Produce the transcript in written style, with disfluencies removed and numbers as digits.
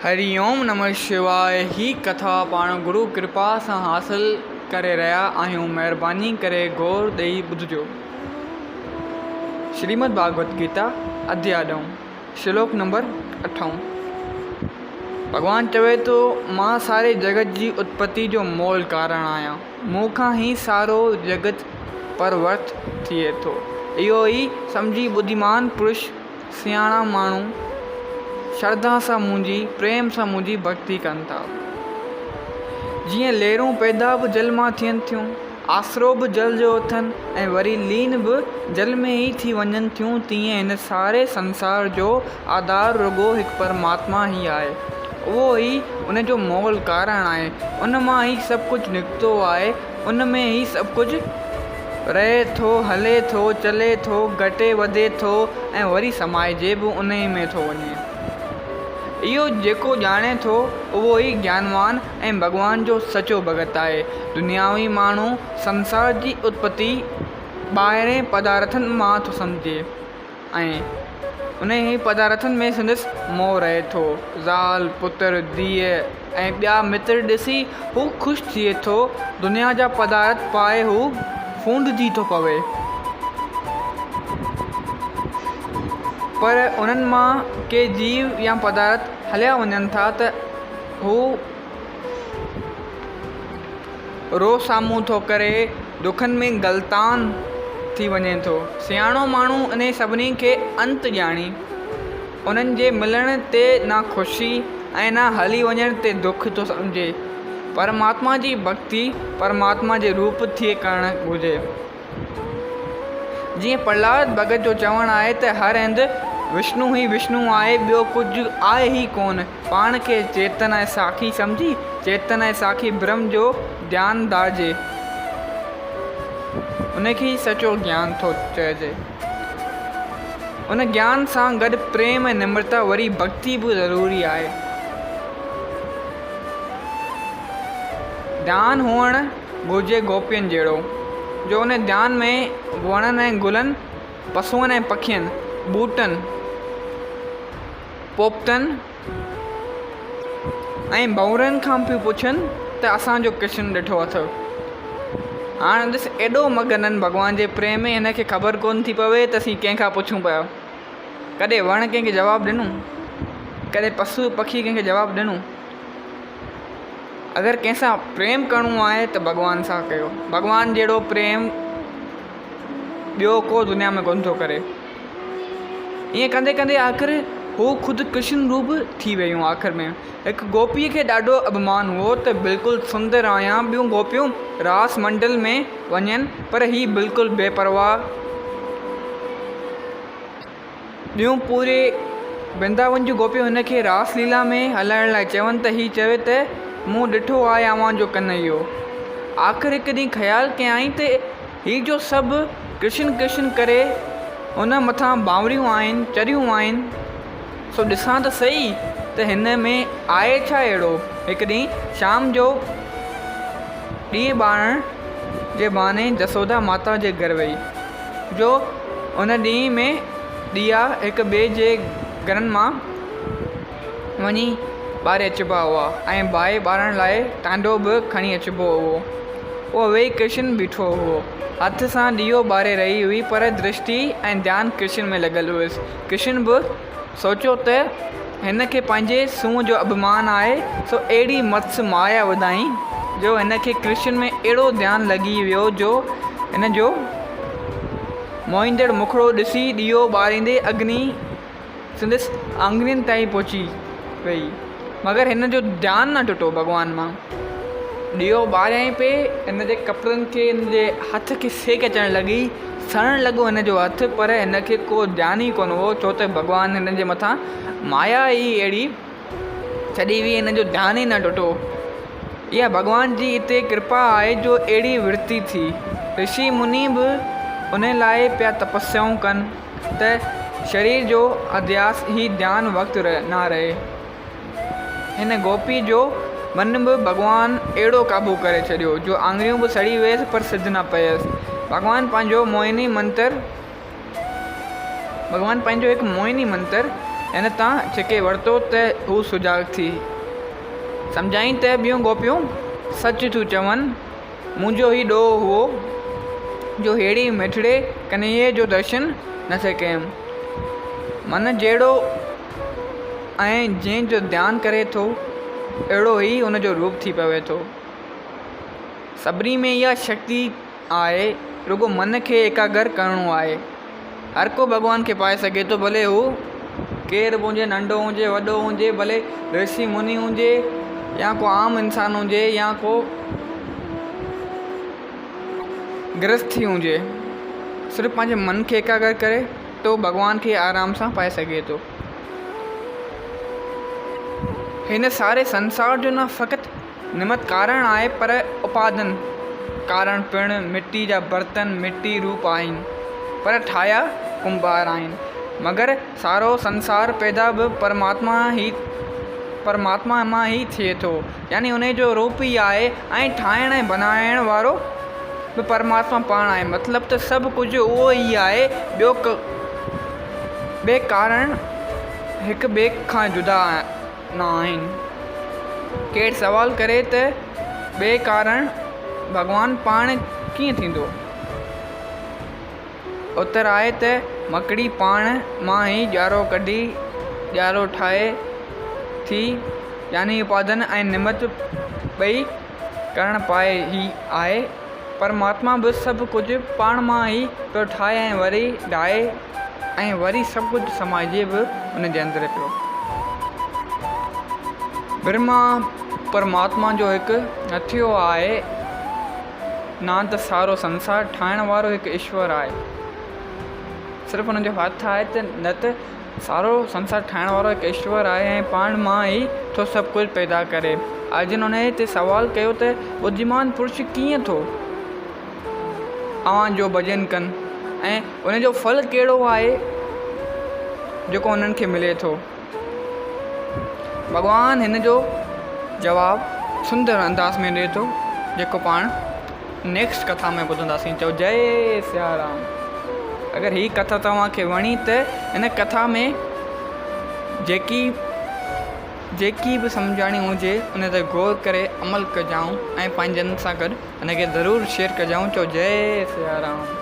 هري اوم نمه شواء هي ڪٿا پاڻ گرو ڪرپا سان حاصل ڪري رهيا آهيون مهرباني ڪري غور ڏئي ٻڌجو. شريمد ڀاڳوت گيتا اڌيا ڏهون شلوڪ نمبر اٺون ڀڳوان چوي ٿو مان ساري جڳت جي اتپتي جو مول ڪارڻ آهيان مون کان هي سارو جڳت پرورت ٿئي ٿو اهو ئي سمجهي ٻڌيمان پرش سياڻا ماڻهو شرڌا سان منهنجي، پريم سان منهنجي ڀڳتي ڪن ٿا. جيئن ليرون پيدا به جل مان ٿين ٿيون، آسرو به جل جو اٿن ۽ وري لين به جل ۾ ئي ٿي وڃن ٿيون تيئن هن ساري سنسار جو آڌار رڳو هڪ پرماتما ئي آهي. اهو ئي ان جو مول ڪارڻ آهي. ان مان ئي سڀ ڪجهه نڪتو آهي، ان ۾ ئي سڀ ڪجهه رهي ٿو، هلي ٿو، چلي ٿو، گهٽي وڌي ٿو ۽ وري سمائجي به انهيء ۾ ٿو وڃي. اهو جيڪو ڄاڻي ٿو، اهو ئي گيانوان ۽ ڀڳوان جو سچو ڀڳت آهي. دنياوي ماڻهو سنسار جي اتپتي ٻاهرين پدارٿن مان ٿو سمجهي. ۽ انهيء ئي پدارٿن ۾ سندس موهه رهي ٿو. زال، پتر، ڌيء ۽ ٻيا متر ڏسي هو خوش ٿئي ٿو. دنيا جا پدارٿ پائي هو ڦونڊجي ٿو پوي. پر انهن مان ڪي جيو يا پدارٿ هليا وڃن ٿا ته هو. رو سامهون ٿو ڪري، دکن ۾ غلطان ٿي وڃي ٿو. سياڻو ماڻهو انهي سڀني کي انت ڄاڻي، انهن جي ملڻ تي نه خوشي ۽ نه هلي وڃڻ تي دک ٿو سمجهي. پرماتما جي ڀڳتي پرماتما جي روپ ٿي ڪرڻ گهرجي. جيئن پرهلاد ڀڳت جو چوڻ آهي ته هر هنڌ وشنو ئي وشنو آهي ٻيو ڪجهه آهي ئي ڪونه. پاڻ کي چيتن ۽ ساکي سمجهي چيتن ۽ ساکي برهم جو ڌيان ڌارجي. ان کي ئي سچو گيان ٿو چئجي. ان گيان سان گڏ پريم ۽ نمرتا وري ڀڳتي به ضروري آهي. ڌيان هئڻ گهرجي گوپين جهڙو، جو ان ڌيان ۾ وڻن ۽ گلن، پسوئن ۽ پکين، ٻوٽن، پوپٽن ۽ ڀنورن کان پيون پڇن ته اسان جو ڪرشن ڏٺو اٿو؟ هاڻ ڏس ايڏو مگن آهن ڀڳوان جي پريم ۾ هن کي خبر ڪونه ٿي پوي ته اسين ڪنهن کان پڇون پيا. ڪڏهن وڻ ڪنهن کي جواب ڏنو؟ ڪڏهن پسو پکي ڪنهن کي جواب ڏنو؟ اگر ڪنهن سان پريم ڪرڻو آهي ته ڀڳوان سان ڪيو. ڀڳوان جهڙو پريم ٻيو ڪو دنيا ۾ ڪونه ٿو ڪري. ائين ڪندي ڪندي آخر هو خود ڪرشن روپ ٿي ويون آخر ۾ هڪ گوپيء کي ڏاڍو اڀمان هئو ته بلڪل سندر آهيان ٻيون گوپيون راس منڊل ۾ وڃن پر هي بلڪل بي پرواهه ٻيون پوري ورنداون جون گوپيون هن کي راس ليلا ۾ هلائڻ لاء چون ته هي چوي ته مون ڏٺو آهي اوهان جو ڪنهيو. آخر هڪ ڏينهن خيال ڪيائين ته هي جو سڀ ڪرشن ڪرشن ڪري هن مٿان بانوريون آهن، چريون آهن، سو ڏسان ته سهي ته هن ۾ آهي ڇا اهڙو. هڪ ڏينهن شام جو ڏيئي ٻارڻ جي بهاني جسودا ماتا جي گهر وئي. جو ان ڏينهن ۾ ڏيئا هڪ ٻئي جي گهرن مان وڃي ٻاري اچبا هئا ۽ باهه ٻارڻ لاء ٽانڊو به کڻي اچبو هئو. اهو ويهي ڪرشن بيٺو هئو. هٿ سان ڏيئو ٻاري رهي هئي پر درشٽي ۽ ڌيان ڪرشن ۾ لڳل هيس. ڪرشن به سوچيو ته هن کي پنهنجي سونهن جو اڀمان آهي، سو اهڙي متس مايا وڌائين، جو هن کي ڪرشن ۾ اهڙو ڌيان لڳي ويو جو هن جو موهيندڙ مکڙو ڏسي ڏيئو ٻاريندي اگني سندس آڱرين تائين پهچي ويئي. مگر هن جو ڌيان نه ٽٽو ڀڳوان مان. ڏيئو ٻاريائين پئي، هن جي ڪپڙن کي، هن جي هٿ کي سيڪ اچڻ لڳي، سڙڻ لڳو هن جو هٿ، پر هن کي ڪو ڌيان ئي ڪونه هو، ڇو ته ڀڳوان هن جي مٿان مايا ئي اهڙي ڇڏي هئي، هن جو ڌيان ئي نه ٽٽو. اها ڀڳوان جي اتي ڪرپا آهي جو اهڙي ورتي ٿي. رشي مني به ان لاء پيا تپسيائون ڪن ته شرير جو اڌياس هي ڌيان وقت نه رهي. هن گوپيء جو من به ڀڳوان اهڙو قابو ڪري ڇڏيو، جو آڱريون به سڙي ويس پر سڌ نه پيس. ڀڳوان پنهنجو موهني منتر ڀڳوان پنهنجو هڪ موهني منتر هن تان ڇڪي ورتو ته هو سجاڳ ٿي سمجهيائين ته ٻيون گوپيون سچ ٿيون چون، منهنجو هي ڏوهه هئو جو ههڙي مٺڙي ڪنهيي جو درشن نه ٿي ڪيم. من جهڙو ۽ جنهن جو ڌيان ڪري ٿو، اهڙو ئي ان جو روپ ٿي پوي ٿو. سڀني ۾ اها شڪتي آهي، رڳو من کي ايڪاگر ڪرڻو آهي. هر ڪو ڀڳوان کي پائي سگهي ٿو، ڀلي هو ڪير به هجي، ننڍو هجي، وڏو هجي، ڀلي رشي مني هجي يا ڪو عام انسان هجي يا ڪو گرهستي هجي، صرف پنهنجي من کي ايڪاگر ڪري ته هو ڀڳوان کي آرام سان پائي سگهي ٿو. هن ساري سنسار جو نه فقط نمت ڪارڻ آهي پر اپادن ڪارڻ پڻ، مٽي جا برتن مٽي روپ آهن پر ٺاهيا ڪنڀار آهن. مگر سارو سنسار پيدا به پرماتما ئي پرماتما مان ئي ٿئي ٿو يعني انهي جو روپ ئي آهي ۽ ٺاهڻ ۽ بنائڻ وارو به پرماتما پاڻ آهي مطلب ته سڀ ڪجهه اهو ئي آهي ٻيو ٻئي ڪارڻ هڪ ٻئي کان جدا نه آهن. ڪير سوال ڪري ته ٻئي ڪارڻ ڀڳوان پاڻ ڪيئن ٿيندو؟ اتر آهي ته مڪڙي پاڻ مان ئي ڄارو ڪڍي ڄارو ٺاهي ٿي يعني اپادن ۽ نمت ٻئي ڪرڻ پائي ئي آهي. پرماتما به سڀ ڪجهه پاڻ مان ئي پيو ٺاهي ۽ وري ڊاهي ۽ وري سڀ ڪجهه سمائجي به ان جي اندر پيو. برهما پرماتما جو هڪ هٿيو آهي، نه ته سارو سنسار ٺاهڻ وارو هڪ ايشور آهي. صرف ان جو هٿ آهي ته نه ته سارو سنسار ٺاهڻ وارو هڪ ايشور آهي ۽ پاڻ مان ئي ٿو سڀ ڪجهه پيدا ڪري. ارجن انهيء تي سوال ڪيو ته ٻڌيمان پرش ڪيئن ٿو اوهان جو ڀڄن ڪن ۽ ان جو ڦل ڪهڙو آهي جيڪو انهن کي ملي ٿو؟ ڀڳوان هن جو جواب سندر انداز ۾ ڏئي ٿو جيڪو پاڻ نيڪسٽ ڪٿا ۾ ٻڌنداسين چئو جئي سيارام اگر هي ڪٿا توهان کي وڻي ته هن ڪٿا ۾ جيڪي جيڪي به سمجهاڻي هجي ان تي غور ڪري عمل ڪجائون ۽ پنهنجن سان گڏ ان کي ضرور شيئر ڪجائون چئو جئي سيارام.